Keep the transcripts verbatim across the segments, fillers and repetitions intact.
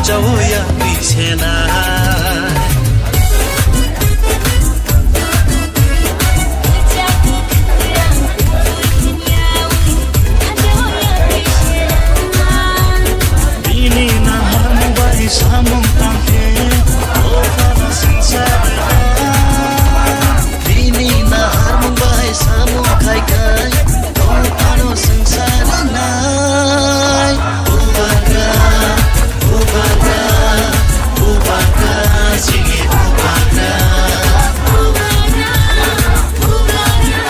Chaoya twi sena. Bini nahar bai samung tangkhe, o phano swngchar. Bini naharmung bai samung khai khai, tong phano swngchar wngnai. Bubagra, bubagra, bubagra, chini bubagra. Bubagra, bubagra,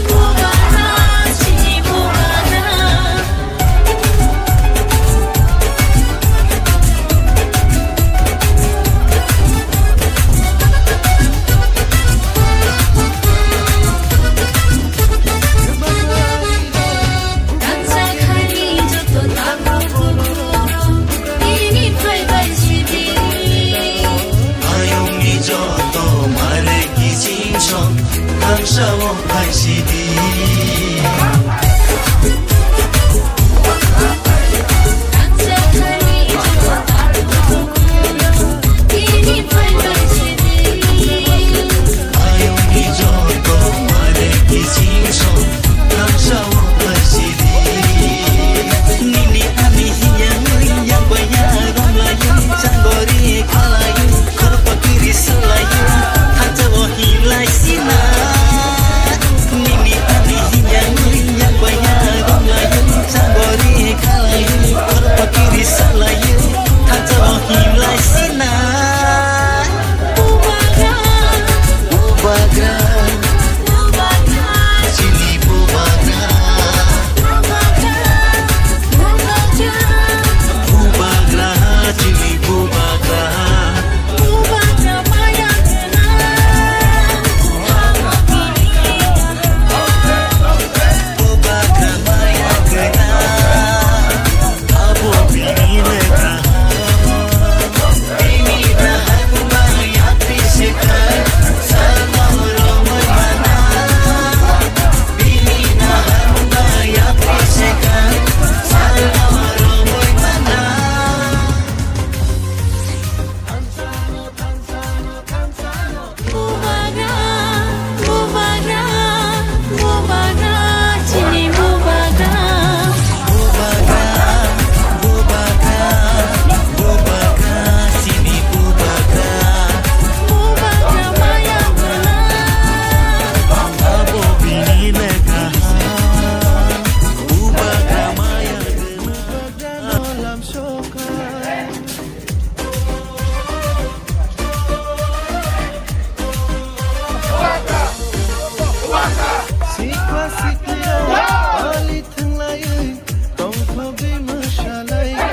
bubagra, chini bubagra. Ayungni joto mare kiching song, tangsa o phaisidi. Bubagra, chini bubagra. Bubagra, chini bubagra. Bubagra maya gwnang. Abo bini lekha. Bini naharmung bai yapri se khai, salmo romwi mana. Bini naharmung bai yapri se khai, salmo romwi mana. Bubagra, bubagra, bubagra, chini bubagra. Bubagra, bubagra, bubagra, chini bubagra. Bubagra maya gwnang. Abo bini lekha. Bubagra maya gwnang. Sikla sikla ali thanglaiwi tongthogwi mwsalaikha.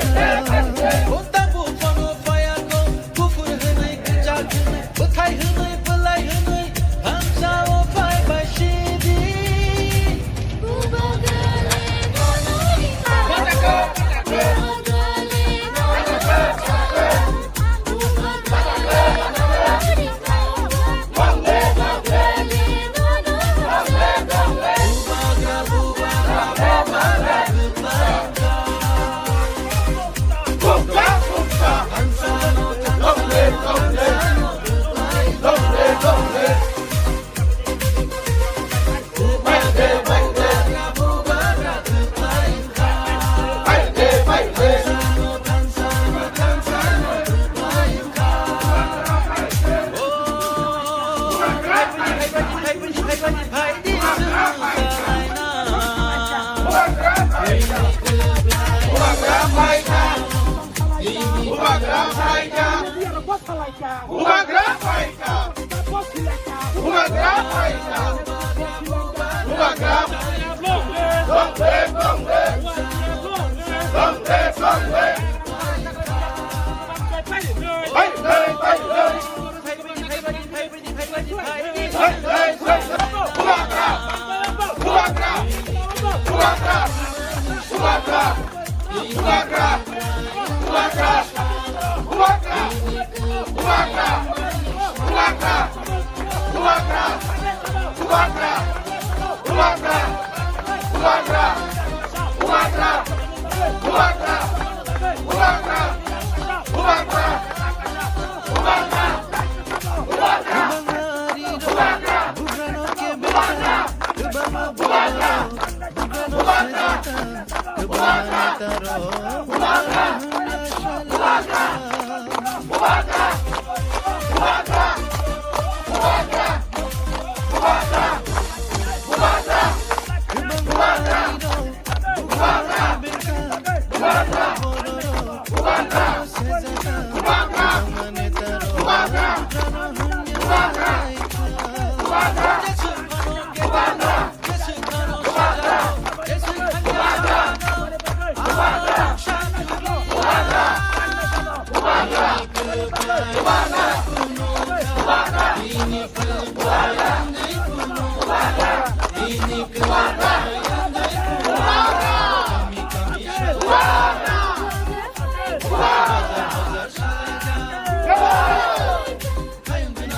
Buphano phayakho buphur hwnwi kwchak hwnwi bwthai hwnwi bwlai hwnwi hamsao phai bai sidi. Bubagra phaikha. Bubagra phaikha. Bubagra. Long live, long live. Long live, long live. Phai, phai, phai, phai. Bubagra! Bubagra!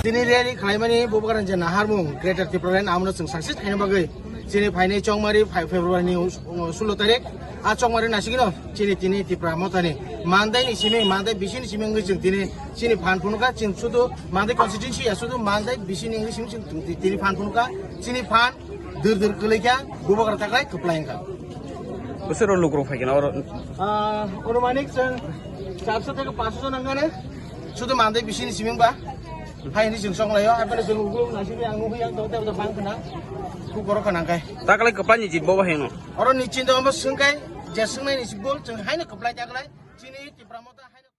Tini rally khlaimani Bubagrani je naharmung Greater Tipraland, amono chwng success khaina bagwi chini phainai chongmari phai February ni, uh, sulo tarik. A chongmari nasigino chini tini Tipra Mothani mandai ni simi, mandai bisini simi wngwi chwng tini chini phan phunukha. Chwng sudu mandai constituency ya, sudu mandai bisini wngwi simi chwng tini phan phunukha. Chini phan dur dur kwlwi kha, Bubagra taklai kwplai wngkha. Bwswk rok lukurok phai khe na oro? Ah, anumanik chwng charso theke paanso jon wngkha ne. Sudu mandai bisini simi wngba. Hai hwnwi chwng chonglaio, hai phano chwng ukuluk naisingwi ang nukgwi ang tong tei bwswk bang khna. Kuk borok khna khe. Taklai kwplai ni jit bo bahai no? Oro ni chinta omo swngkhe, je swngnai ni sibol chwng haino kwplai taklai. Chini Tipra Motha